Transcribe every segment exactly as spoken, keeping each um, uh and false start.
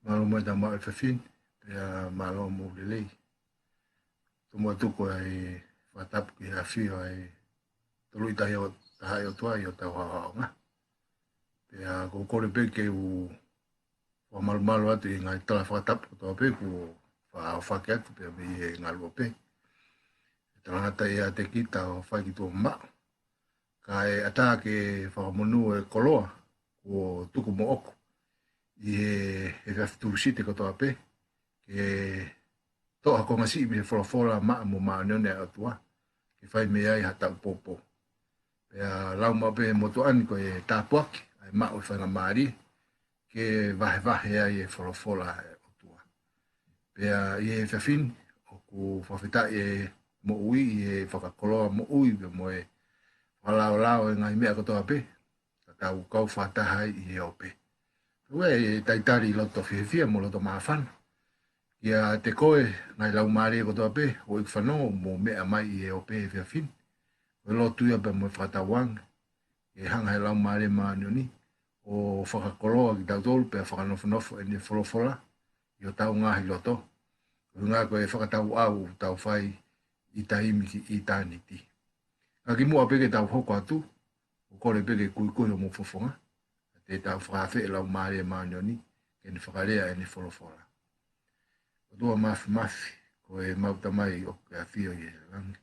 Mālō mo e tama e fefin, pea mālō mo lelei. Tomuʻa tuku ai fakatapu ki he ʻafio ai Toluʻi Tahaʻi ʻo, Tahaʻi ʻOtua ʻi hotau haʻohaʻonga. Pea ʻoku ou kole pē ke u fakamalumalu atu ʻi he ngaahi tala fakatapu kotoa pē kuo fakaʻaofaki atu pea mei he ngaluope. Talangata ʻiate kita ʻo fai ki tuʻa maʻu. Kae ʻatā ke fakamonū e koloa kuo tuku moʻoku ʻi he, he efiafi Tūsite kotoa pē, ke toʻo ha konga siʻi mei he folofola maʻa mo māʻoniʻoni ʻa e ʻOtua, ke fai mei ai ha taʻu poupou. Pea lau maʻu pē motuʻa ni ko e tāpuaki ʻa e maʻu e faingamālie ke vahevahe ai e folofola ʻa e ʻOtua. Pea ʻi he efiafi ni, ʻoku fakafetaʻi e moʻui ʻi he fakakoloa moʻui pea mo e fakalaolao e ngaahi meʻa kotoa pē, ka tau kau fakataha ai ʻi he ope. Pea ʻoku ʻi ai e talitali loto fiefia mo loto māfana kiate koe ngaahi laumālie kotoa pē ʻoku fanongo mo meʻa mai ʻi he ope he efiafi ni. Ko e lotu ia pea mo e fakatauange ke hanga he Laumālie Māʻoniʻoni ʻo fakakoloa kitautolu pea fakanofonofo ʻene folofola ʻi hotau ngaahi loto. Ko e ʻuhinga ko e fakatau ʻau ʻoku tau fai ʻi taimi ki ʻitāniti. Ka kimuʻa pē ke tau hoko atu, ʻoku ou kole pē ke kuikui homou fofonga, ʻa ē te tau fakaafeʻi e Laumālie Māʻoniʻoni ke ne fakalea ʻene folofola. ʻOtua Māfimafi, ko ʻemau Tamai ʻoku ke ʻafio ʻi he langi,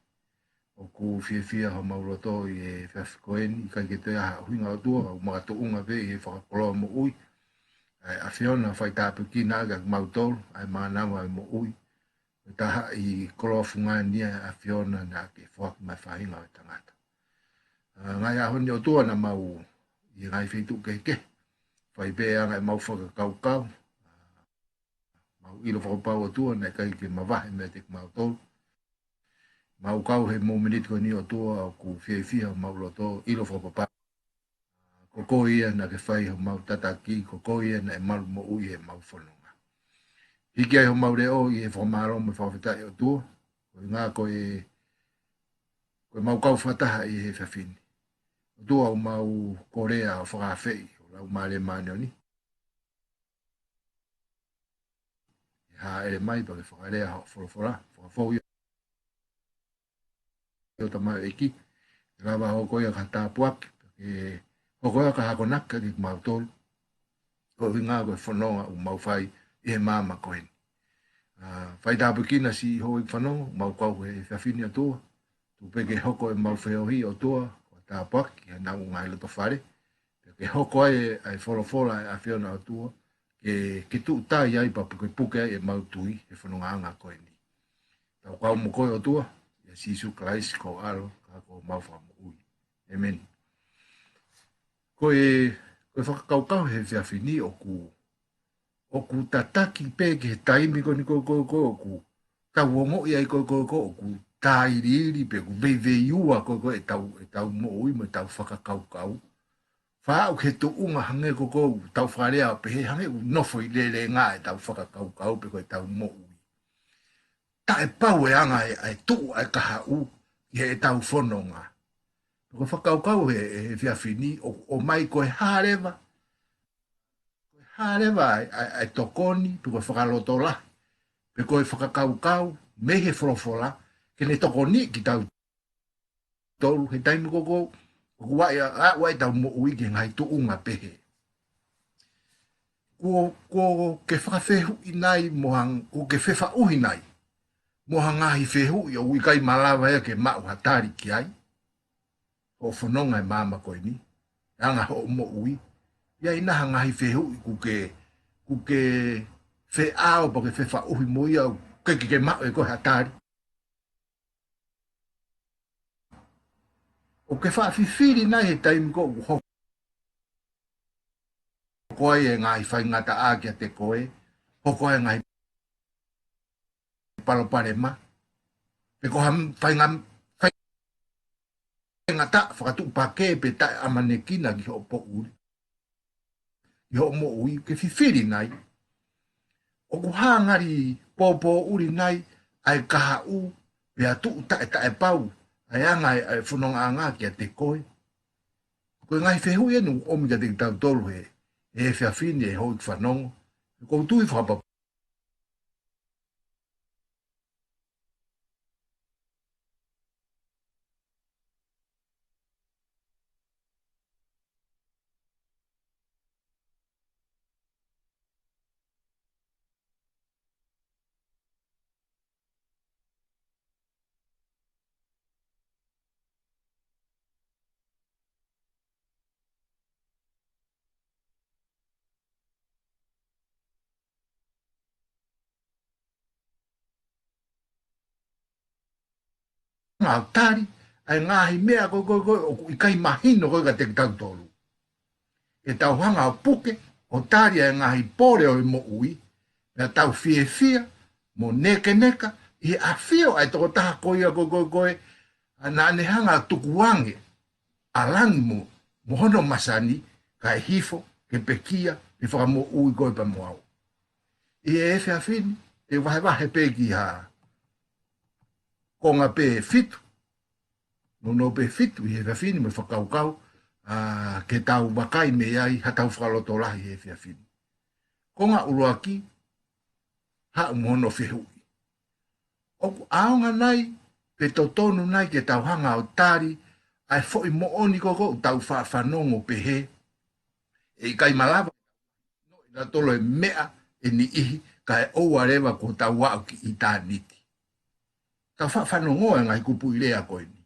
ʻoku fiefia homau loto ʻi he efiafi ko eni, ʻikai ke toe ʻi ai ha ʻuhinga ʻOtua, ʻoku makatuʻunga pē ʻi he fakakoloa moʻui ʻa e ʻAfiona, faitāpuekina ʻaki kimautolu ʻa e mānava ʻo e moʻui, ko e taha ʻi he koloa fungani ʻa e ʻAfiona naʻa ke foaki mai ki he faʻahinga ʻo e tangata. ʻA, ngaahi ʻaho ni ʻOtua naʻa mau ʻi he ngaahi feituʻu kehekehe, fai pē ʻa e anga ʻemau fakakaukau, mau ʻilo fakapapau ʻOtua naʻe ʻikai ke mavahe meiate kimautolu. Mau kau he momeniti ko eni ʻOtua ʻoku fiefia homau loto, ʻilo fakapapau ko koe ia naʻa ke fai homau tataki, ko koe ia naʻe malu moʻui ʻemau fononga. Hiki ai homau leʻo ʻi he fakamālō mo e fakafetaʻi ʻOtua, ko e ʻuhinga ko e, ko ʻemau kau fakataha ʻi he efiafi ni. ʻOtua ʻoku mau kole ʻa e fakaafeʻi ʻo e Laumālie Māʻoniʻoni ke hāʻele mai pea ke fakalea hoʻo folofola, fakafou ia ʻo tamaioʻeiki, ke lava hoko ia ko ha tāpuaki, ke hoko ia ko ha akonaki kiate kimautolu, ko e ʻuhinga ko e fononga ʻoku mau fai ʻi he māmani ko eni. ʻA, faitāpuekina siʻi houʻeiki fanongo ʻoku mau kau he efiafi ni ʻOtua, tuku pē ke hoko ʻemau feohi ʻOtua ko ha tāpuaki ki honau ngaahi loto fale, pea ke hoko ai ʻa e folofola ʻa e ʻAfiona ʻOtua, ke, ke tuʻutai ai pea pukepuke ai ʻemau tui he fonongaʻanga ko eni. Tau kau mo koe ʻOtua, ʻia Sīsū Kalaisi ko ho ʻAlo ka ko homau Fakamoʻui. ʻĒmeni. Ko e, ko e fakakaukau he efiafi ni ʻoku, ʻoku tataki pē ki he taimi ko eni ko, ko, ko, ʻoku tau ongoʻi ai ko, ko, ko, ʻoku tāiliili pē, ʻoku veiveiua ko, ko, ʻetau, ʻetau moʻui mo ʻetau fakakaukau. Faʻa aʻu ki he tuʻunga hangē ko, ko, ʻoku tau fakalea ʻo pehē hangē ʻoku nofo ʻi lelenga ʻetau fakakaukau pe ko ʻetau moʻui. Taʻepau e anga e, e tuʻu ʻa e kahaʻu ʻi heʻetau fononga. Ko e fakakaukau he, he efiafi ni ʻoku ʻomai ko e hā leva, ko e hā leva ʻa e, ʻa e, ʻa e tokoni, pe ko e fakalotolahi, pe ko e fakakaukau mei he folofola, ke ne tokoniʻi kitautolu he taimi ko, ko, ʻoku aʻu ai, aʻu ai ʻetau moʻui ki he ngaahi tuʻunga pehē. Kuo, kuo ke fakafehuʻi nai mo ha, kuo ke fefaʻuhi nai mo ha ngaahi fehuʻi ʻoku ʻikai malava ia ke maʻu ha tali ki ai? Hoʻo fononga he māmani ko eni, anga hoʻo moʻui, ʻi ai nai ha ngaahi fehuʻi ʻoku ke, ʻoku ke feʻao pe ke fefaʻuhi mo ia ʻoku ʻikai ke, ke maʻu ʻe koe ha tali? ʻOku ke faʻa fifili nai he taimi ko ē ʻoku hoko ai e ngaahi faingataʻa kiate koe, hoko ai e ngaahi palopalema, pe ko ha fainga-, faingataʻa fakatuʻupakē pe taʻeʻamanekina ki hoʻo poʻuli, ki hoʻo moʻui, ʻoku ke fifili nai? ʻOku hā ngali pōpōʻuli nai ʻa e kahaʻu pea tuʻu taʻetaʻepau ʻa e anga e, ʻa e fonongaʻanga kiate koe? Ko e ngaahi fehuʻi eni ʻoku ʻomi kiate kitautolu he, he efiafi ni ʻe houʻeiki fanongo, He ʻoku ou tui fakapapau ngāue tali ʻa e ngaahi meʻa ko ē, ko ē, ko ē ʻoku ʻikai mahino ko ē kiate kitautolu. Ke tau hanga ʻo puke, ʻo tali ʻa e ngaahi pole ʻo e moʻui, pea tau fiefia mo nekeneka ʻi he ʻafio ʻa e tokotaha ko ia ko ē, ko ē, ko ē, ʻa naʻa ne hanga ʻo tukuange ʻa langi mo, mo hono masani, kae hifo ke pekia, ke fakamoʻui koe pea mo au. ʻI he efiafi ni, te u vahevahe pē ki ha konga pē ʻe fitu, nounou pē ʻe fitu ʻi he efiafi ni mo e fakakaukau, ʻa, ke tau vakai mei ai haʻatau fakalotolahi he efiafi ni. Konga ʻuluaki, haʻu mo hono fehuʻi. ʻOku ʻaonga nai, pe totonu nai ke tau hanga ʻo tali ʻa e foʻi moʻoni ko ē ʻoku tau faʻa fanongo pehē, ʻe ʻikai malava ʻo ʻiloʻi ʻe kinautolu e meʻa ʻe niʻihi, kae ʻoua leva kuo tau aʻu ki ʻitāniti. Tau faʻa fanongo ʻa e ngaahi kupuʻi lea ko eni.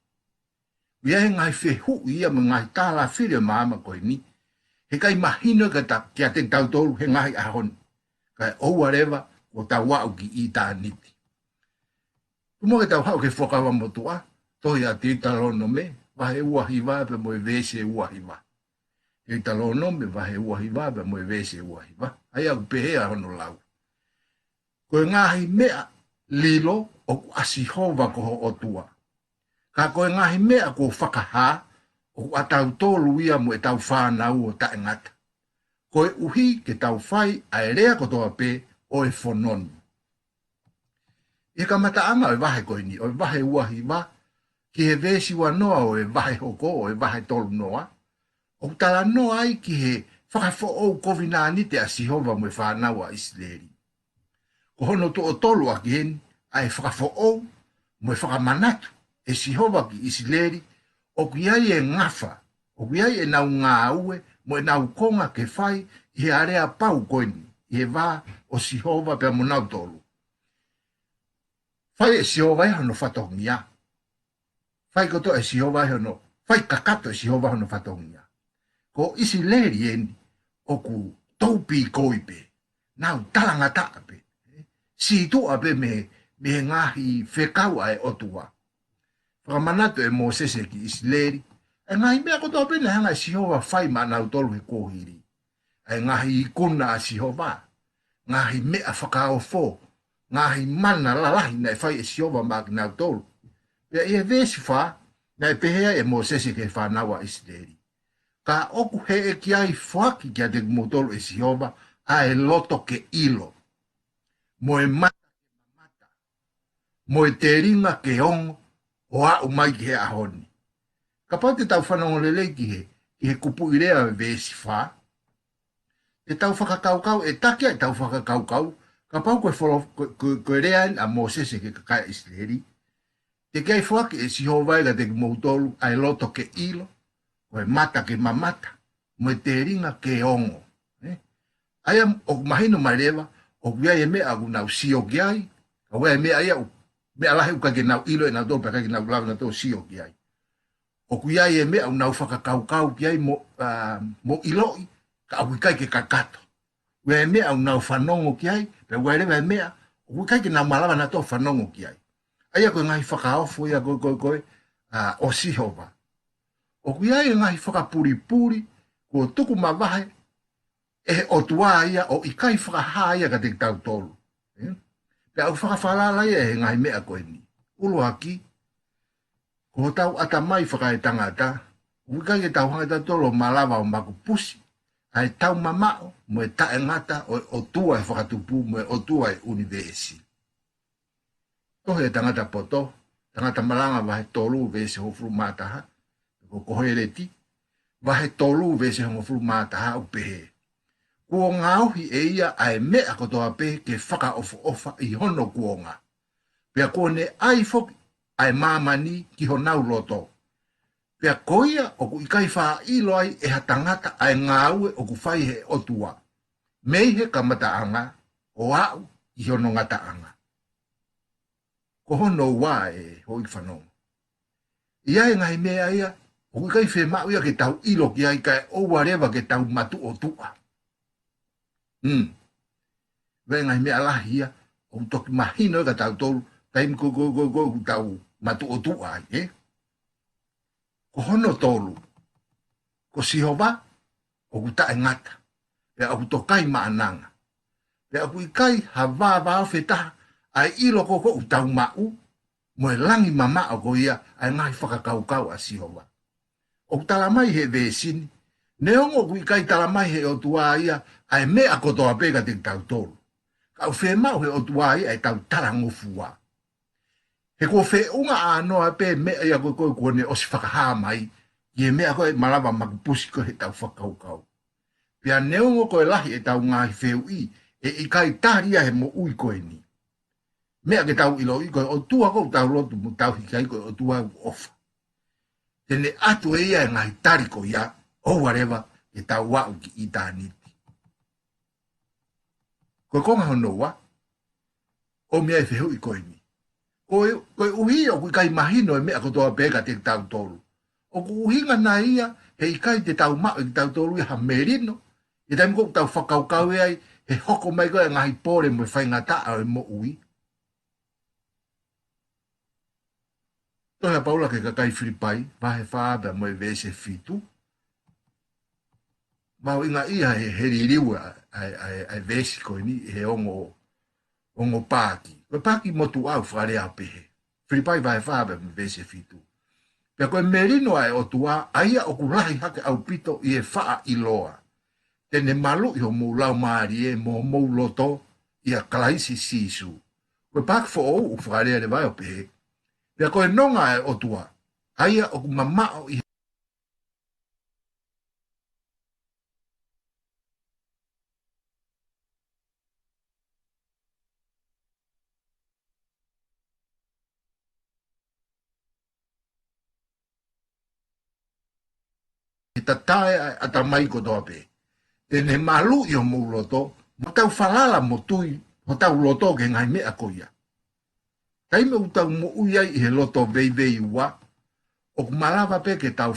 ʻOku ʻi ai e ngaahi fehuʻi ia mo e ngaahi tālafili ʻo e maama ko eni, he ʻikai mahino kiate, kiate kitautolu he ngaahi ʻaho ni, kae ʻoua leva kuo tau aʻu ki ʻitāniti. Tuku muʻa ke tau haʻu ki he Fuakava Motuʻa, tohi ʻa Teutalōnome, vahe ua hiva pea mo e veesi ua hiva. Teutalōnome, vahe ua hiva pea mo e veesi ua hiva. ʻA ia ʻoku pehē ʻa hono lau: Ko e ngaahi meʻa lilo ʻoku ʻa Sihova ko ho ʻOtua. Ka ko e ngaahi meʻa kuo fakahā, ʻoku ʻatautolu ia mo ʻetau fānau ʻo taʻengata, koeʻuhi ke tau fai ʻa e lea kotoa pē ʻo e fono ni. ʻI he kamataʻanga ʻo e vahe ko eni, ʻo e vahe ua hiva, ki he veesi ua noa ʻo e vahe hoko ʻo e vahe tolu noa, ʻoku talanoa ai ki he fakafoʻou kovinānite ʻa Sihova mo e fānau ʻa ʻIsileli. Ko hono tuʻo tolu ʻaki eni, ʻa e fakafoʻou mo e fakamanatu ʻe Sihova ki ʻIsileli, ʻoku ʻi ai e ngafa, ʻoku ʻi ai ʻenau ngāue mo ʻenau konga ke fai ʻi he aleapau ko eni, ʻi he vā ʻo Sihova pea mo nautolu. Fai ʻe Sihova ia hono fatongia. Fai kotoa ʻe Sihova ia hono, fai kakato ʻe Sihova hono fatongia. Ko ʻIsileli eni ʻoku tou pīkoi pē, nau talangataʻa pē, sītuʻa pē mei, mei he ngaahi fekau ʻa e ʻOtua. Fakamanatu ʻe Mōsese ki ʻIsileli ʻa e ngaahi meʻa kotoa pē naʻe hanga ʻe Sihova ʻo fai maʻanautolu he kuohili. ʻA e ngaahi ikuna ʻa Sihova, ngaahi meʻa fakaofo, ngaahi mana lalahi naʻe fai ʻe Sihova maʻa kinautolu. Pea ʻi he veesi fā, naʻe pehē ai ʻe Mōsese ki he fānau ʻa ʻIsileli: Ka ʻoku heʻeki ai foaki kiate kimoutolu ʻe Sihova ʻa e loto ke ʻilo, mo e mata ke mamata, mo e telinga ke ongo, ʻo aʻu mai ki he ʻaho ni. Kapau te tau fanongo lelei ki he, ki he kupuʻi lea ʻo e veesi fā, te tau fakakaukau, ʻe taki ai ʻetau fakakaukau, kapau ko e folo-, ko, ko, ko e lea eni ʻa Mōsese ki he kakai ʻIsileli, teʻeki ai foaki ʻe Sihova ia kiate kimoutolu ʻa e loto ke ʻilo, mo e mata ke mamata, mo e telinga ke ongo. ʻE? ʻA ia ʻoku mahino mai leva, ʻoku ʻi ai e meʻa ʻoku nau sio ki ai, ka ʻoku ʻi ai e meʻa ia ʻoku, meʻa lahi ʻoku ʻikai ke nau ʻilo ʻe nautolu, pea ʻikai ke nau lava nautolu ʻo sio ki ai. ʻOku ʻi ai e meʻa ʻoku nau fakakaukau ki ai mo, ʻa, mo ʻiloʻi, ka ʻoku ʻikai ke kakato. ʻOku ʻi ai e meʻa ʻoku nau fanongo ki ai, pea ʻoku ʻi ai leva e meʻa ʻoku ʻikai ke nau malava nautolu ʻo fanongo ki ai. ʻA ia ko e ngaahi fakaofo ia ko ē, ko ē, ko ē, ʻa, ʻo Sihova. ʻOku ʻi ai e ngaahi fakapulipuli kuo tuku mavahe ʻe he ʻOtua ia ʻo ʻikai fakahā ia kiate kitautolu. ʻE? Pea ʻoku fakafalala ia ʻe he ngaahi meʻa ko eni. ʻUluaki, ko hotau ʻatamai fakaetangata, ʻoku ʻikai ke tau hanga ʻe tautolu ʻo malava ʻo makupusi ʻa e taumamaʻo mo e taʻengata ʻo e ʻOtua ʻo e fakatupu mo e ʻOtua ʻo e ʻunivēsi. Tohi ʻa e Tangata Poto, Tangata Malanga vahe tolu veesi hongofulu mā taha, ko Koheleti, vahe tolu veesi hongofulu mā taha ʻoku pehē: Kuo ngaohi ʻe ia ʻa e meʻa kotoa pē ke fakaʻofoʻofa ʻi hono kuonga. Pea kuo ne ʻai foki ʻa e māmani ki honau loto. Pea ko ia ʻoku ʻikai faʻa ʻilo ai ʻe ha tangata ʻa e ngāue ʻoku fai ʻe he ʻOtua mei he kamataʻanga ʻo aʻu ki hono ngataʻanga. Ko hono ua, ʻe houʻeiki fanongo, ʻi ai e ngaahi meʻa ia ʻoku ʻikai fiemaʻu ia ke tau ʻilo ki ai kae ʻoua leva ke tau matuʻotuʻa. Hmm. ʻI ai e ngaahi meʻa lahi ia ʻoku toki mahino ia kia tautolu taimi ko, ko, ko, ko ʻoku tau matuʻotuʻa ai, ē? Ko hono tolu, ko Sihova ʻoku taʻengata, pea ʻoku tokaimaʻananga. Pea ʻoku ʻikai ha vāvāofi ʻe taha ʻa e ʻilo ko ē ʻoku tau maʻu, mo e langi mamaʻo ko ia ʻa e ngaahi fakakaukau ʻa Sihova. ʻOku tala mai he veesi ni, neongo ʻoku ʻikai tala mai he ʻOtua ia ʻa e meʻa kotoa pē kiate kitautolu, ka ʻoku fiemaʻu he ʻOtua ia ʻetau talangofua. He kuo feʻunga ʻānoa pē meʻa ia ko ē ko ē kuo ne ʻosi fakahā mai, ki he meʻa ko ē ʻe malava makupusi ko ē heʻetau fakakaukau. Pea neongo ko e lahi ʻetau ngaahi fehuʻi, ʻe ʻikai tali ia he moʻui ko eni. Meʻa ke tau ʻiloʻi ko e ʻOtua ʻoku tau lotu mo tauhi ki ai ko e ʻOtua ʻoku ʻofa. Te ne ʻatu ʻe ia e ngaahi tali ko ia, ʻoua leva ke tau aʻu ki ʻitāniti. Ko e konga hono ua, ʻomi ai e fehuʻi ko eni. Ko e, koeʻuhi ʻoku ʻikai mahino e meʻa kotoa pē kiate kitautolu, ʻoku ʻuhinga nai ia he ʻikai te tau maʻu ʻe kitautolu ia ha melino ʻi he taimi ko ē ʻoku tau fakakaukau ai he hoko mai ko ē e ngaahi pole mo e faingataʻa ʻo e moʻui? Tohi ʻa Paula ki he kakai Filipai, vahe fā pea mo e veesi fitu. Mahuʻinga ia he, he liliu ʻa, ʻa, ʻa, ʻa e veesi ko eni he ongo, ongo paaki. Ko e paaki motuʻa ʻoku fakalea pehē. Filipai vahe fā pea mo e veesi fitu. Pea ko e melino ʻa e ʻOtua, ʻa ia ʻoku lahi hake ʻaupito ʻi he faʻa ʻiloa, te ne maluʻi homou laumālie mo homou loto ʻia Kalaisi Sīsū. Ko e paaki foʻou ʻoku fakalea leva ʻo pehē, pea ko e nonga ʻa e ʻOtua, ʻa ia ʻoku mamaʻo ʻi he tatae ʻa e ʻatamai kotoa pē. Te ne maluʻi homou loto, mo tau falala mo tui, mo tau loto ki he ngaahi meʻa ko ia. Taimi ʻoku tau moʻui ai ʻi he loto veiveiua, ʻoku malava pē ke tau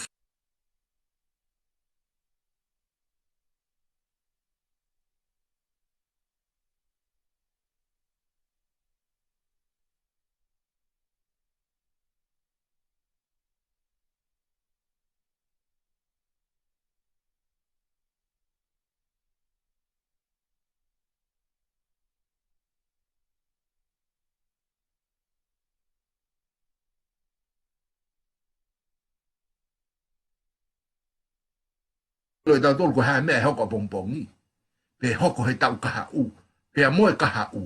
ʻilo ʻe tautolu ko e hā e meʻa ʻe hoko ʻapongipongi, pe hoko he taʻu kahaʻu, pea mo e kahaʻu.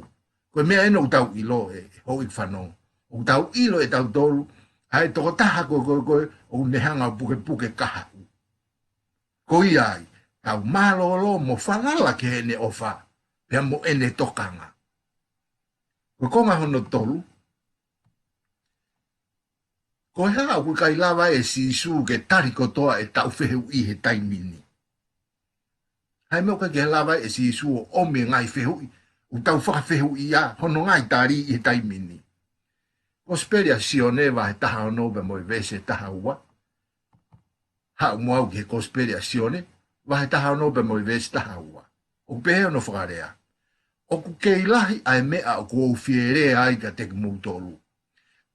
Ko e meʻa eni ʻoku tau ʻilo, ʻe houʻeiki fanongo. ʻOku tau ʻilo ʻe tautolu ʻa e tokotaha ko ē, ko ē, ko ē ʻoku ne hanga ʻo pukepuke kahaʻu. Ko ia ai, tau mālōlō mo falala ki heʻene ʻofa, pea mo ʻene tokanga. Ko e konga hono tolu, ko e hā ʻoku ʻikai lava ʻe Sīsū ke tali kotoa ʻetau fehuʻi he taimi ni? Hā e meʻa ʻoku ʻikai ke lava ʻe Sīsū ʻo ʻomi e ngaahi fehuʻi ʻoku tau fakafehuʻia hono ngaahi tali ʻi he taimi ni? Kosipeli ʻa Sione vahe taha ono pea mo e veesi taha ua. Haʻu mo au ki he Kosipeli ʻa Sione, vahe taha ono pea mo e veesi taha ua. ʻOku pehē hono fakalea, ʻoku kei lahi ʻa e meʻa ʻoku ou fie lea ai kiate kimoutolu,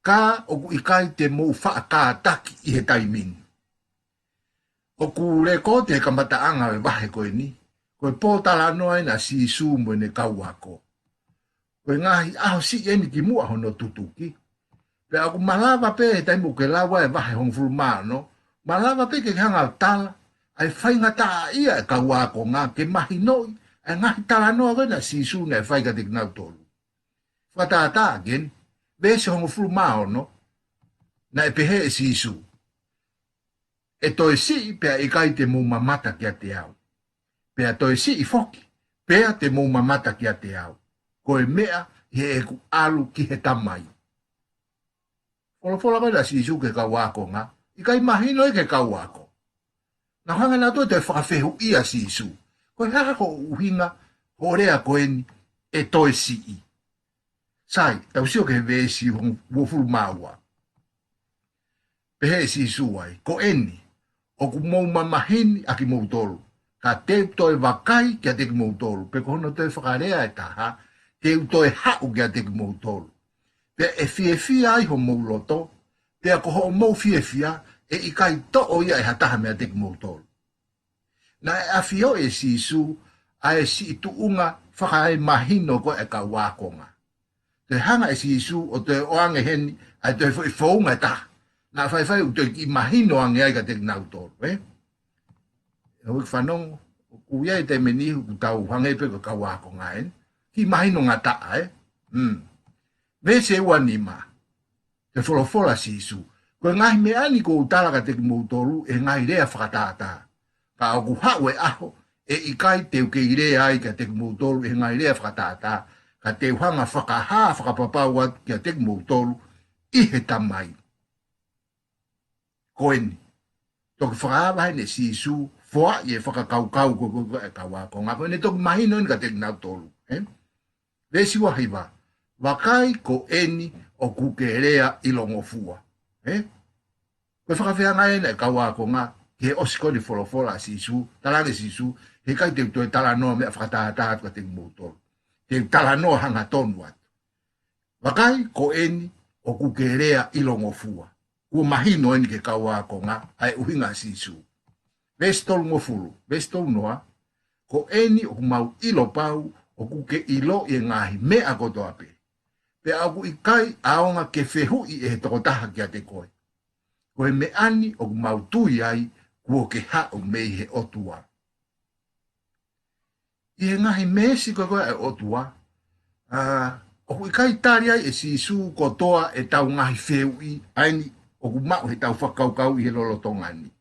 ka ʻoku ʻikai te mou faʻa kātaki ʻi he taimi ni. ʻOku lekooti he kamataʻanga ʻo e vahe ko eni, ko e pōtalanoa ʻena ʻa Sīsū mo ʻene kau ako. Ko e ngaahi ʻaho siʻi eni kimuʻa hono tutuki. Pea ʻoku malava pē he taimi ʻoku ke lau ai e vahe hongofulu mā ono, malava pē ke ke hanga ʻo tala ʻa e faingataʻaʻia e kau ākonga ke mahinoʻi ʻa e ngaahi talanoa ko ē naʻe Sīsū naʻe fai kiate kinautolu. Fakatātā again, veesi hongofulu mā ono, naʻe pehē ʻe Sīsū, ʻe toe siʻi pea ʻikai te mou mamata kiate au. pea toe siʻi foki, pea te mou mamata kiate au. Ko e meʻa ʻi heʻeku ʻalu ki he Tamai. Folofola mai ʻa Sīsū ki he kau ākonga, ʻikai mahino ia ki he kau ako. Naʻa nau hanga ʻo toe fakafehuʻia ʻa Sīsū. Ko e hā hoʻo ʻuhinga hoʻo lea ko eni ʻe toe siʻi? Sai, tau sio ki he veesi hong-, uofulu mā ua. Pehē ʻe Sīsū ai, ko eni, ʻoku mou mamahini ʻa kimoutolu, ka te u toe vakai kiate kimoutolu, pe ko hono toe fakalea ʻe taha, te u toe haʻu kiate kimoutolu. Pea ʻe fiefia ai homou loto, pea ko hoʻomou fiefia, ʻe ʻikai toʻo ia ʻe ha taha meiate kimoutolu. Naʻe ʻafioʻi ʻe Sīsū ʻa e siʻi tuʻunga fakaemahino ko ē ʻa e kau ākonga. Toe hanga ʻe Sīsū ʻo toe ʻoange heni ʻa e toe foʻi founga ʻe taha. Naʻa faifai ʻoku toe kiʻi mahino ange ai kiate kinautolu, ē? ʻE hoi fanongo, ʻoku ʻi ai e taimi ʻe niʻihi ʻoku tau hangē pē ko e kau ākonga eni. Kiʻi mahino ngataʻa, ē? Hmm. Veesi ua nima. Te folofola ʻa Sīsū. Ko e ngaahi meʻa ni kuo u tala kiate kimoutolu ʻi he ngaahi lea fakatātā. Ka ʻoku haʻu e ʻaho, ʻe ʻikai te u kei lea ai kiate kimoutolu ʻi he ngaahi lea fakatātā, ka te u hanga ʻo fakahā fakapapau atu kiate kimoutolu ʻi he Tamai. Ko eni. Toki fakaava heni ʻe Sīsū, foaʻi e fakakaukau ko ē ʻa e kau ākonga. Ko ʻene toki mahino eni kiate kinautolu, ē? Veesi ua hiva. Vakai ko eni ʻoku ke lea ʻilongofua. Ē? Ko e fakafeangai ena ʻa e kau ākonga, ki he ʻosi ko eni folofola ʻa Sīsū, talaange ʻe Sīsū, heʻikai te u toe talanoa meʻa fakatātā atu kiate kimoutolu. Te u talanoa hangatonu atu. Vakai ko eni ʻoku ke lea ʻilongofua. Kuo mahino eni ki he kau ākonga ʻa e ʻuhinga ʻa Sīsū. Veesi tolungofulu, veesi tolu noa, ko eni ʻoku mau ʻilo pau ʻoku ke ʻiloʻi e ngaahi meʻa kotoa pē. Pea ʻoku ʻikai ʻaonga ke fehuʻi ʻe he tokotaha kiate koe. Ko e meʻa ni ʻoku mau tui ai kuo ke haʻu mei he ʻOtua. ʻI he ngaahi meesi ko ē ʻa e ʻOtua, ā, ʻoku ʻikai tali ai ʻe Sīsū kotoa ʻetau ngaahi fehuʻi, ʻa eni ʻoku maʻu heʻetau fakakaukau ʻi he lolotonga ni.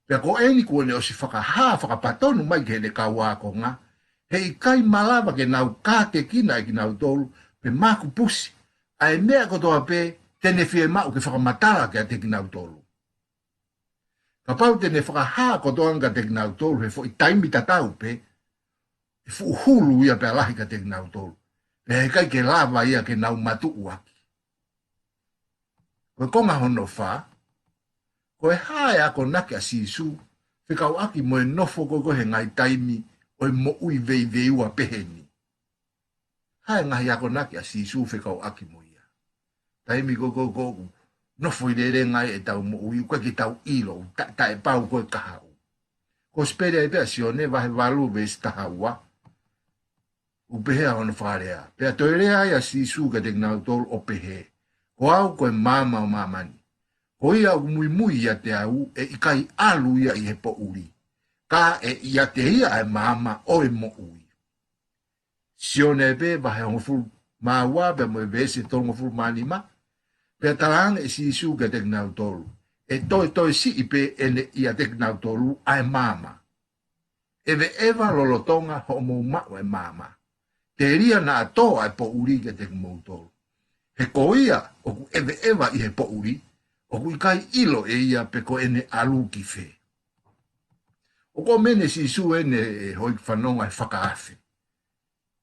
Pea ko eni kuo ne ʻosi fakahā fakapatonu mai ki heʻene kau ākonga, heʻikai malava ke nau kātekina ʻe kinautolu, pe makupusi, ʻa e meʻa kotoa pē te ne fiemaʻu ke fakamatala kiate kinautolu. Kapau te ne fakahā kotoa ange kiate kinautolu he foʻi taimi tatau pē, ʻe fuʻu hulu ia pea lahi kiate kinautolu. Pea heʻikai ke lava ia ke nau matuʻuaki. Ko e konga hono fā, ko e hā e akonaki ʻa Sīsū, fekauʻaki mo e nofo ko ē ko ē he ngaahi taimi ʻo e moʻui veiveiua pehē ni. Hā e ngaahi akonaki ʻa Sīsū fekauʻaki mo ia? Taimi ko ē ko ē ʻoku nofo ʻi lelenga ai ʻetau moʻui, ʻoku ʻikai ke tau ʻilo, ta-, taʻepau ko e kahaʻu. Kosipeli ai pē ʻa Sione, vahe valu, veesi taha ua. ʻOku pehē hono fakalea. Pea toe lea ai ʻa Sīsū kiate kinautolu ʻo pehē, ko au ko e maama ʻo māmani. Ko ia ʻoku muimui ʻiate au, ʻe ʻikai ʻalu ia ʻi he poʻuli. Ka ʻe ʻiate ia ʻa e maama ʻo e moʻui. Sione pē, vahe hongofulu mā ua, pea mo e veesi tolungofulu mā nima. Pea talaange ʻe Sīsū kiate kinautolu, ʻe toetoe siʻi pē ʻene ʻiate kinautolu ʻa e maama. ʻEveʻeva lolotonga hoʻomou maʻu e maama. Telia naʻa tō ʻa e poʻuli kiate kimoutolu. He ko ia ʻoku ʻeveʻeva ʻi he poʻuli, ʻoku ʻikai ʻilo ʻe ia pe ko ʻene ʻalu ki fē. ʻOku ʻomai ʻe Sīsū eni, ʻe hoi fanongo, ʻa e fakaafe.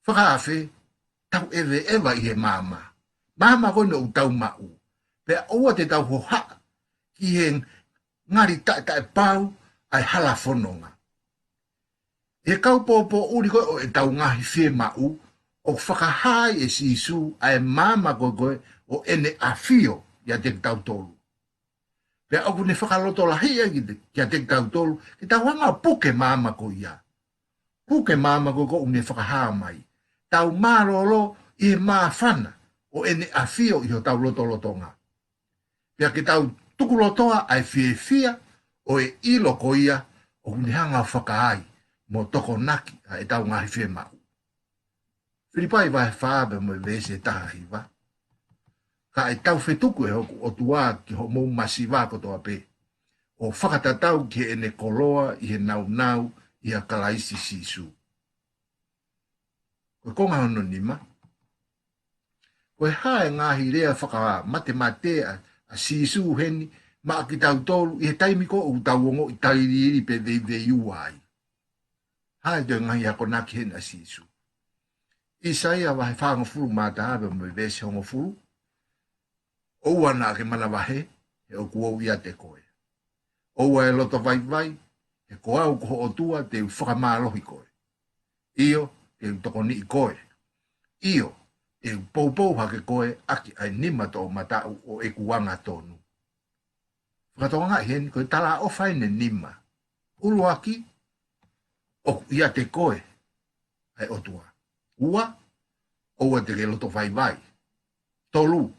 Fakaafe, tau ʻeveʻeva ʻi he maama. Maama ko eni ʻoku tau maʻu. Pea ʻoua te tau hohaʻa ki he ngali taʻetaʻepau ʻa e hala fononga. ʻI he kau pōpōʻuli ko ē ʻo ʻetau ngaahi fiemaʻu, ʻoku fakahā ai ʻe Sīsū ʻa e maama ko ē ko ē ʻo ʻene ʻafio ʻiate kitautolu. Pea ʻoku ne fakalotolahiʻi ai ki te, kiate kitautolu, ke tau hanga ʻo puke maama ko ia. Puke maama ko ē ʻoku ne fakahā mai. Tau mālōlō ʻi he māfana ʻo ʻene ʻafio ʻi hotau lotolotonga. Pea ke tau tukulotoa ʻa e fiefia ʻo e ʻilo ko ia ʻoku ne hanga ʻo fakaai mo tokonaki ʻa ʻetau ngaahi fiemaʻu. Filipai vahe fā pea mo e veesi ʻe taha hiva. Ka ʻe taufetuku ʻe hoku ʻOtua ki hoʻomou masiva kotoa pē, ʻo fakatatau ki heʻene koloa ʻi he nāunau ʻia Kalaisi Sīsū. Ko e konga hono nima, ko e hā e ngaahi lea fakamatemateʻi ʻa, ʻa Sīsū heni maʻa kitautolu ʻi he taimi ko ē ʻoku tau ongoʻi tailiili pe veiveiua ai? Hā e toe ngaahi akonaki heni ʻa Sīsū? ʻIsaia vahe fāngofulu mā taha pea mo e veesi hongofulu. ʻOua naʻa ke manavahē, he ʻoku ou ʻiate koe. ʻOua ʻe loto vaivai, he ko au ko ho ʻOtua te u fakamālohi koe. ʻIo, te u tokoniʻi koe. ʻIo, te u poupou hake koe ʻaki ʻa e nima toʻomataʻu ʻo ʻeku angatonu. Fakatokangaʻi heni, ko e talaʻofa eni ʻe nima. ʻUluaki, ʻoku ʻiate koe ʻa e ʻOtua. Ua, ʻoua te ke loto vaivai. Tolu,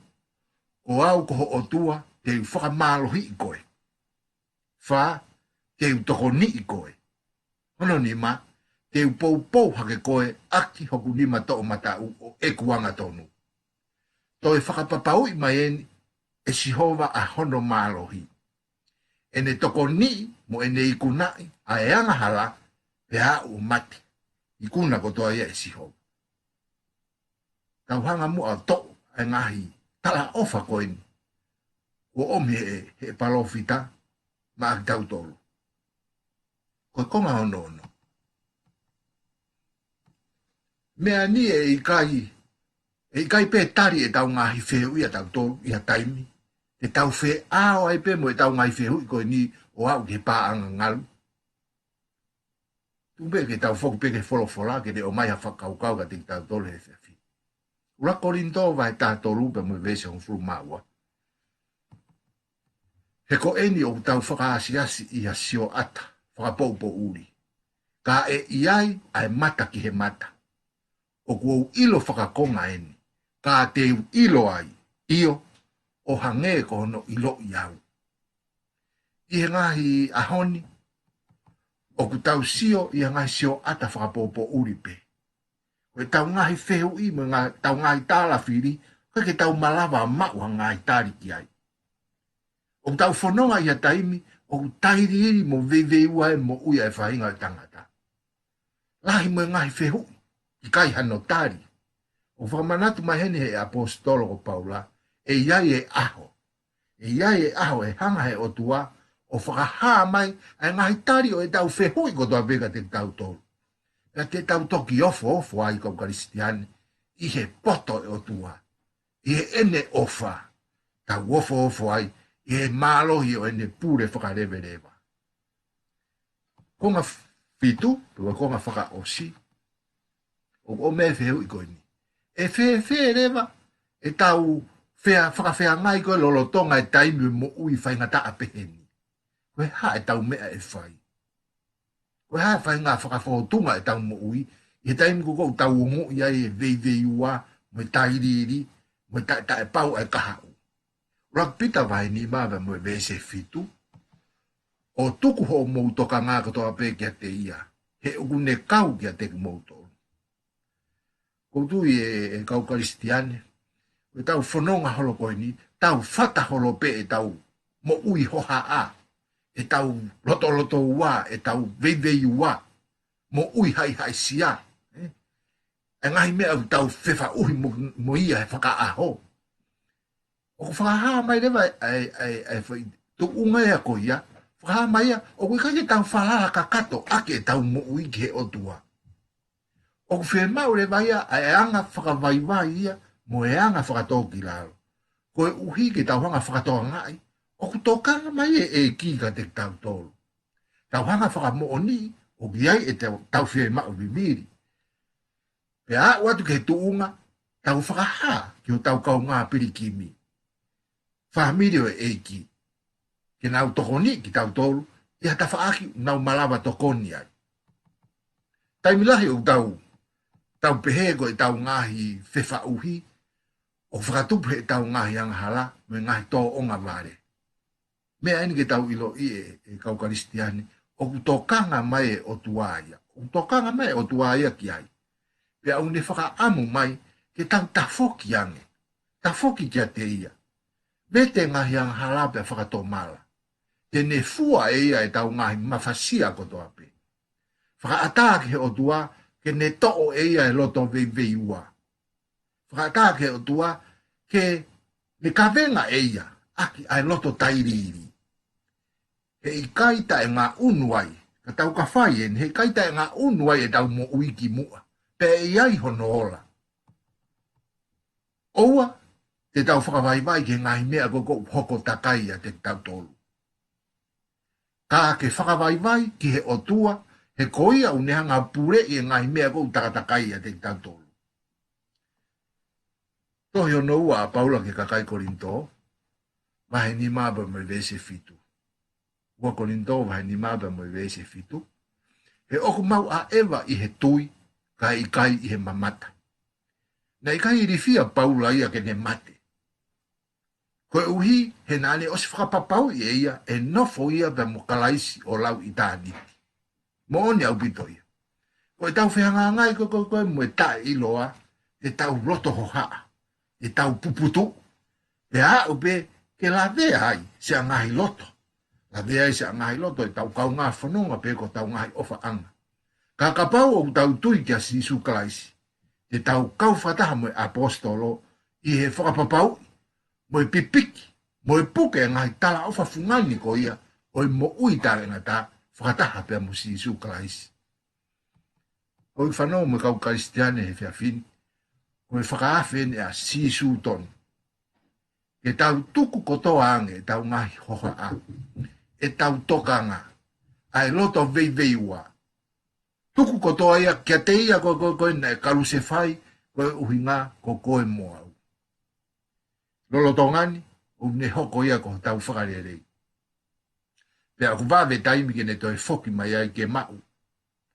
ko au ko ho ʻOtua, te u fakamālohiʻi koe. Fā, te u tokoniʻi koe. Hono nima, te u poupou hake koe ʻaki hoku nima toʻomataʻu ʻo ʻeku angatonu. Toe fakapapauʻi mai eni ʻe Sihova ʻa hono mālohi. ʻEne tokoniʻi mo ʻene ikunaʻi ʻa e angahala pea aʻu ʻo mate. Ikuna kotoa ia ʻe Sihova. Tau hanga muʻa ʻo toʻo ʻa e ngaahi talaʻofa ko eni kuo ʻomi ʻe he, he palōfita maʻa kitautolu. Ko e konga hono ono. Meʻa ni ʻe ʻikai, ʻe ʻikai pē tali ʻetau ngaahi fehuʻi ʻatautolu ʻi ha taimi. Te tau feʻao ai pē mo ʻetau ngaahi fehuʻi ko eni ʻo aʻu ki he paʻanga ngalu. Tuku pē ke tau foki pē ki he folofola, ke ne ʻomai ha fakakaukau kiate kitautolu he efiafi. ʻUluaki Kolinitō vahe taha tolu pea mo e veesi hongofulu mā ua. He ko eni ʻoku tau fakaasiasi ʻi ha sioʻata fakapoʻupoʻuli. Ka ʻe ʻi ai ʻa e mata ki he mata. ʻOku ou ʻilo fakakonga eni. Ka te u ʻilo ai, ʻio, ʻo hangē ko hono ʻiloʻi au. ʻI he ngaahi ʻaho ni, ʻoku tau sio ʻi ha ngaahi sioʻata fakapoʻupoʻuli pē. Ko ʻetau ngaahi fehuʻi mo e ngaahi, ʻetau ngaahi tālafili, ʻoku ʻikai ke tau malava maʻu ha ngaahi tali ki ai. ʻOku tau fononga ʻi ha taimi ʻoku tailiili mo veiveiua e moʻui ʻa e faʻahinga ʻo e tangata. Lahi mo e ngaahi fehuʻi, ʻikai hano tali. ʻOku fakamanatu mai heni he ʻaposetolo ko Paula, ʻe ʻi ai e ʻaho. ʻE ʻi ai e ʻaho ʻe hanga he ʻOtua ʻo fakahā mai ʻa e ngaahi tali ʻo ʻetau fehuʻi kotoa pē kiate kitautolu. Pea te tau toki ofoofo ai kau Kalisitiane ʻi he poto ʻo e ʻOtua, ʻi heʻene ʻofa, tau ofoofo ai ʻi he mālohi ʻo ʻene pule fakaleveleva. Konga fitu, pe ko e konga fakaʻosi, ʻoku ʻomai e fehuʻi ko eni. ʻE fēfē leva ʻetau fea-, fakafeangai ko ē lolotonga e taimi moʻui faingataʻa pehē ni? Ko e hā ʻetau meʻa ʻe fai? Ko e hā e faʻahinga fakafōtunga ʻetau moʻui ʻi he taimi ko ē ʻoku tau ongoʻi ai e veiveiua, mo e tailiili, mo e taʻe-, taʻepau ʻa e kahaʻu? ʻUluaki Pita vahe nima pea mo e veesi fitu. ʻO tuku hoʻomou tokanga kotoa pē kiate ia, he ʻoku ne kau kiate kimoutolu. ʻOku ou tui ʻe, ʻe kau Kalisitiane, ʻoku tau fononga holo ko eni, tau fata holo pē ʻetau moʻui hohaʻa, ʻetau lotolotoua, ʻetau veiveiua, moʻui haʻihaʻisia, ē? ʻA e ngaahi meʻa ʻoku tau fefaʻuhi mo, mo ia he fakaʻaho. ʻOku fakahā mai leva ʻa e, ʻa e, ʻa e foʻi tuʻunga ia ko ia, fakahā mai ia, ʻoku ʻikai ke tau falala kakato ʻaki ʻetau moʻui ki he ʻOtua. ʻOku fiemaʻu leva ia ʻa e anga fakavaivai ia mo e anga fakatōkilalo. Koeʻuhi ke tau hanga fakatokangaʻi ʻoku tokanga mai e ʻEiki kiate kitautolu. Tau hanga fakamoʻoni ʻoku ʻi ai ʻetau, tau fiemaʻu vivili. Pea aʻu atu ki he tuʻunga, tau fakahā ki hotau kaungā pilikimi, fāmili ʻo e ʻEiki, ke nau tokoniʻi kitautolu ʻi ha tafaʻaki ʻoku nau malava tokoni ai. Taimi lahi ʻoku tau, tau pehē ko ʻetau ngaahi fefaʻuhi ʻoku fakatupu heʻetau ngaahi angahala mo e ngaahi tōʻonga vale. Meʻa eni ke tau ʻiloʻi ʻe, ʻe kau Kalisitiane, ʻoku tokanga mai e ʻOtua ia. ʻOku tokanga mai e ʻOtua ia ki ai. Pea ʻoku ne fakaʻamu mai ke tau tafoki ange. Tafoki kiate ia. Vete ngaahi angahala pea fakatomala. Te ne fua ʻe ia ʻetau ngaahi mafasia kotoa pē. Fakaʻatā ki he ʻOtua ke ne toʻo ʻe ia e loto veiveiua. Fakaʻatā ki he ʻOtua ke ne kavenga ʻe ia ʻaki ʻa e loto tailiili. Heʻikai taʻengaʻunu ai, ka tau ka fai eni, heʻikai taʻengaʻunu ai ʻetau moʻui ki muʻa, pea ʻe ʻi ai hono ola. ʻOua te tau fakavaivai ki he ngaahi meʻa ko ē ʻoku hoko takai ʻiate kitautolu. Ka ke fakavaivai ki he ʻOtua, he ko ia ʻoku ne hanga ʻo puleʻi e ngaahi meʻa ko ē ʻoku takatakai ʻiate kitautolu. Tohi hono ua ʻa Paula ki he kakai Kolinitō, vahe nima pea mo e veesi fitu. Ua Kolinitō vahe nima pea mo e veesi fitu. He ʻoku mau ʻaʻeva ʻi he tui, kae ʻikai ʻi he mamata. Naʻe ʻikai ilifia Paula ia ke ne mate. Koeʻuhi, he naʻa ne ʻosi fakapapauʻi ʻe ia, ʻe nofo ia pea mo Kalaisi ʻo lau ʻitāniti. Moʻoni ʻaupito ia. Ko ʻetau fehangahangai ko ē, ko ē, ko ē mo e taʻeʻiloa, te tau loto hohaʻa, te tau puputuʻu, pea aʻu pē ke lavea ai siʻa ngaahi loto. Lavea ai siʻa ngaahi loto ʻetau kaungā fononga pe ko hotau ngaahi ʻofaʻanga. Ka kapau ʻoku tau tui kia Sīsū Kalaisi, te tau kau fakataha mo e ʻaposetolo ʻi he fakapapauʻi, mo e pipiki, mo e puke e ngaahi talaʻofa fungani ko ia ʻo e moʻui taʻengata fakataha pea mo Sīsū Kalaisi. Ko e fanongo mo e kau Kalisitiane he efiafi ni, ko e fakaafe eni ʻa Sīsū tonu. Ke tau tuku kotoa ange ʻetau ngaahi hohaʻa, ʻetau tokanga, ʻa e loto veiveiua. Tuku kotoa ia kiate ia ko ē, ko ē, ko ē naʻe kalusefai, ko e ʻuhinga ko koe mo au. Lolotonga ni, ʻoku ne hoko ia ko hotau fakalelei. Pea ʻoku vave taimi ke ne toe foki mai ai ke maʻu,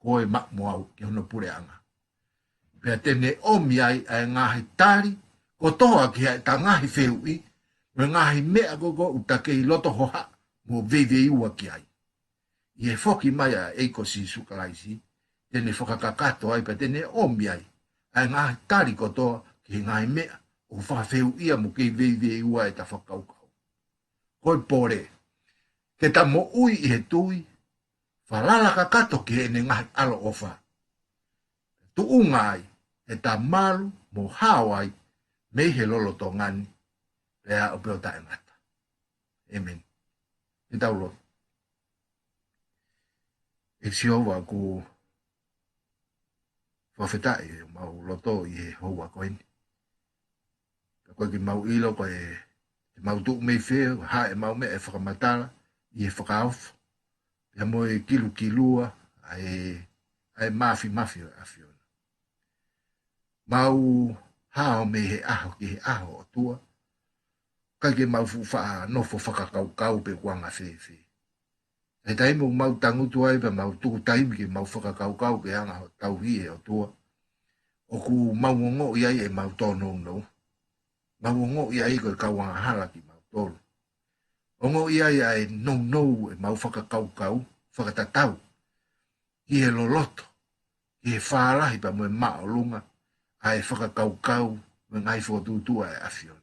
ko e maʻu mo au ki hono puleʻanga. Pea te ne ʻomi ai ʻa e ngaahi tali kotoa ki heʻeta ngaahi fehuʻi, mo e ngaahi meʻa ko ē ʻoku ta kei loto hohaʻa mo veiveiua ki ai. ʻI he foki mai ʻa e ʻEiki ko Sīsū Kalaisi, te ne fakakakato ai pea te ne ʻomi ai ʻa e ngaahi tali kotoa ki he ngaahi meʻa ʻoku fakafehuʻia mo kei veiveiua ʻeta fakakaukau. Ko e pole, ke ta moʻui ʻi he tui, falala kakato ki heʻene ngaahi ʻaloʻofa. Tuʻunga ai ʻeta malu mo hao ai mei he lolotonga ni, pea aʻu pē ʻo taʻengata. ʻĒmeni. Ke tau lotu. ʻE Sihova, ʻoku fakafetaʻi ʻemau loto ʻi he houa ko eni. Ka ko e ke mau ʻilo ko e, ʻemau tuʻu mei fē, ʻoku hā ʻemau meʻa ʻe fakamatala ʻi he fakaofo, pea mo e kilukilua ʻa e, ʻa e mafimafi ʻo e ʻAfiona. Mau hao mei he ʻaho ki he ʻaho, ʻOtua. ʻIkai ke mau fuʻu faʻa nofo fakakaukau pe kuo anga fēfē. ʻI he taimi ʻoku mau tangutu ai pea mau tuku taimi ke mau fakakaukau ki he anga hoʻo tauhi, ʻe ʻOtua, ʻoku mau ongoʻi ai ʻemau tōnounou. Mau ongoʻi ai ko e kau angahala kimautolu. Ongoʻi ai ʻa e nounou ʻemau fakakaukau, fakatatau ki he loloto, ki he fālahi pea mo e māʻolunga ʻa e fakakaukau mo e ngaahi fokotuʻutuʻu ʻa e ʻAfiona.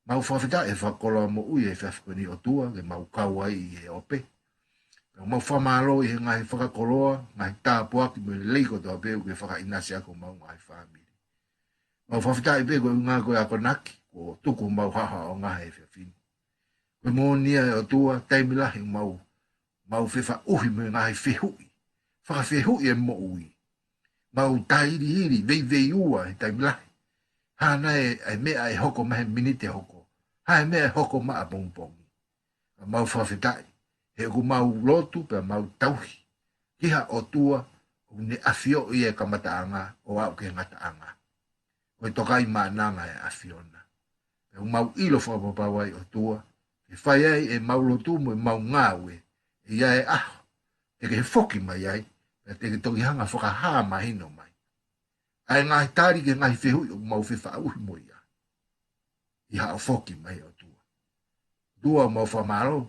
Mau fakafetaʻi he fakakoloa moʻui ʻi he efiafi ko eni, ʻOtua, ke mau kau ai ʻi he ope. Pea mau fakamālō ʻi he ngaahi fakakoloa, ngaahi tāpuaki mo e lelei kotoa pē ʻoku ke fakaʻinasi ʻaki homau ngaahi fāmili. Mau fakafetaʻi pē ko e ʻuhinga ko e akonaki kuo tuku homau haʻohaʻonga he efiafi ni. Ko e moʻoni ia, ʻe ʻOtua, taimi lahi mau, mau fefaʻuhi mo e ngaahi fehuʻi, fakafehuʻi e moʻui. Mau tailiili, veiveiua he taimi lahi. Hā nai e, e meʻa ʻe hoko mai he miniti ʻe hoko? Hā e meʻa ʻe hoko mai ʻapongipongi? Ka mau fakafetaʻi he ʻoku mau lotu pea mau tauhi ki ha ʻOtua ʻoku ne ʻafioʻi e kamataʻanga ʻo aʻu ki he ngataʻanga. Ko e Tokaimaʻananga ʻa e ʻAfiona. Pea ʻoku mau ʻilo fakapapau ai, ʻOtua, ke fai ai ʻemau lotu mo ʻemau ngāue, ʻe ʻi ai e ʻaho te ke foki mai ai, pea te ke toki hanga ʻo fakahā mahino mai ʻa e ngaahi tali ki he ngaahi fehuʻi ʻoku mau fefaʻuhi mo ia ʻi haʻo foki mai, ʻOtua. ʻOtua, ʻoku mau fakamālō,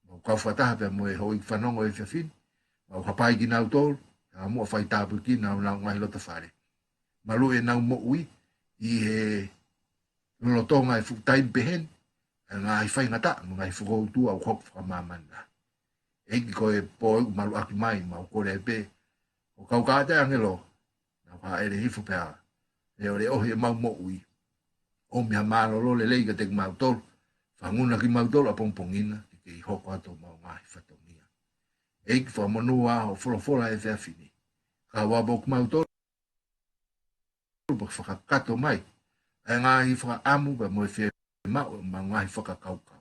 mau kau fakataha pea mo e houʻeiki fanongo he efiafi ni, mau hapai kinautolu, ʻa muʻa fai tāpuekina honau ngaahi loto fale. Maluʻi ʻenau moʻui ʻi he lolotonga e fuʻu taimi pehē ni, ʻa e ngaahi faingataʻa mo e ngaahi fokoutua ʻoku hoko fakamāmani lahi. ʻE ʻEiki, ko e pō ʻoku maluʻaki mai, mau kole pē, ʻo kau kātaki ʻāngelo, nau hāʻele hifo pea, ʻe ʻomi ʻemau moʻui. ʻOmi ha mālōlō lelei kiate kimautolu, fakafanongo kimautolu ʻapongipongi na, ke kei hoko atu homau ngaahi fatongia. ʻEiki, fakamonū ʻa hoʻo folofola he efiafi ni. Ka ʻoku ʻapo kimautolu, pea fakakakato mai ʻa e ngaahi fakaʻamu pea mo e fiemaʻu ʻo ʻemau ngaahi fakakaukau.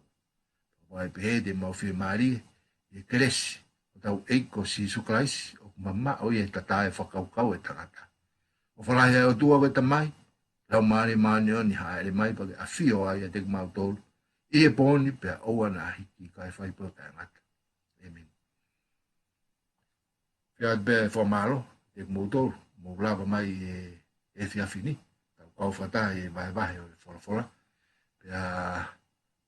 Pea ʻoku pehē te mau fiemālie ʻi he kelesi ʻo hotau ʻEiki ko Sīsū Kalaisi, ʻoku mamaʻo ʻi he tatā ʻo e fakakaukau ʻo e tangata. ʻOfa lahi ʻa e ʻOtua ko e Tamai, Laumālie Māʻoniʻoni, hāʻele mai pea ke ʻafio ai ʻiate kimautolu ʻi he pō ni pea ʻoua naʻa hiki, kae fai pē ʻo taʻengata. ʻĒmeni. Fie ʻoatu pē ʻa e fakamālō kiate kimoutolu, mou lava mai he efiafi ni, tau kau fakataha he vahevahe ʻo e folofola. Pea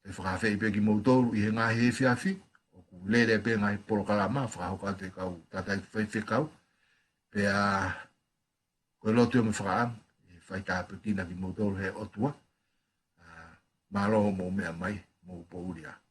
te u fakaafeʻi pē kimoutolu ʻi he ngaahi efiafi, ʻoku lele pē ngaahi polokalama, fakahoko atu ʻe he kau tangataʻeiki faifekau. Pea ko e lotu ʻoku fakaʻamu, ʻe fai tāpuekina kimoutolu ʻe he ʻOtua. ʻA, mālō hoʻomou meʻa mai, mou poʻuli ā.